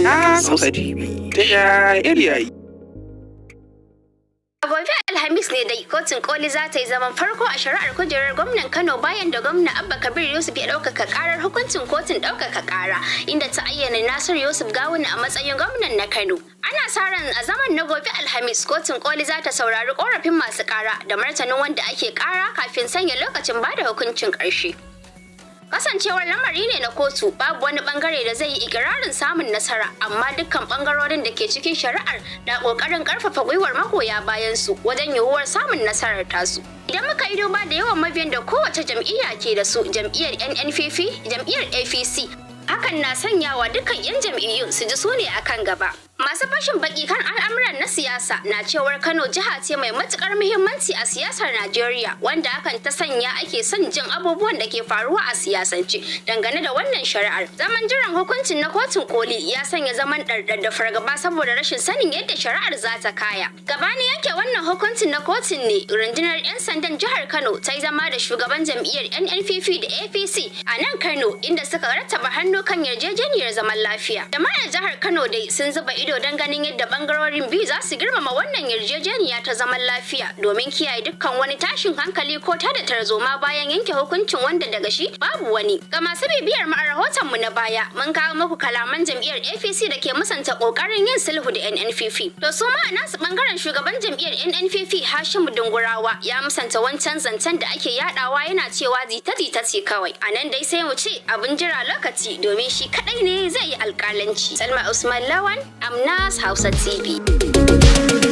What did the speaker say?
Nas Hausa TV, tasha yar yayi. A gobe Alhamis ne dai kotun koli za ta yi zaman farko a shari'ar kujerar gwamnan Kano bayan da gwamna Abba Kabir Yusuf ya ɗaukaka karar hukuncin kotun ɗaukaka kara, inda ta ayyana Nasiru Yusuf Gawuna a matsayin gwamnan na Kano. Ana sa ran a zaman na gobe Alhamis, kotun koli za ta saurari korafin masu kara da martanin wanda ake kara kafin sanya lokacin bada hukuncin ƙarshe. Kasancewar lamari ne na kotu, babu wani bangare da zai yi ikirarin samun nasara, amma dukkan bangarorin da ke cikin shari'ar na kokarin karfafa gwiwar magoya bayan su wajen yiwuwar samun nasarar tasu. Idan muka yi duba da yawan mabiyan da kowace jam'iyya ke da su, jam'iyyar NNPP, jam'iyyar APC, hakan na sanyawa dukkan 'yan jam'iyyun su ji su ne akan gaba. Masu fashin baki kan al'amuran na siyasa na cewar Kano jiha ce mai matukar muhimmanci a siyasar Najeriya, wanda hakan ta sanya ake son jin abubuwan da ke faruwa a siyasance dangane da wannan shari'ar. Zaman jiran hukuncin na kotun koli ya sanya zaman ɗarɗar da fargaba saboda rashin sanin yadda shari'ar za ta kaya. Gabanin yanke wannan hukuncin na kotun ne rundunar 'yan sandan jihar Kano ta yi zama da shugaban jam'iyyar NNPP da APC a nan Kano, inda suka rattaba hannu kan yarjejeniyar zaman lafiya. Jama'ar jihar Kano dai sun zuba ido don ganin yadda bangarorin biyu za su girmama wannan yarjejeniya ta zaman lafiya domin kiyaye dukkan wani tashin hankali ko tada tarzoma bayan yanke hukuncin wanda daga shi babu wani. Ga masu bibiyar mu, a rahoton mu na baya mun kawo muku kalaman jam'iyyar APC da ke musanta kokarin yin sulhu da NNPP. To, su ma a nasu bangaren, shugaban jam'iyyar NNPP Hashimu Dungurawa ya musanta wancan zancen da ake yadawa, yana cewa jita-jita ce kawai. A nan dai sai mu ce abin jira lokaci, domin shi kadai ne zai yi alkalanci. Salma Usman Lawan, Amnas Hausa TV.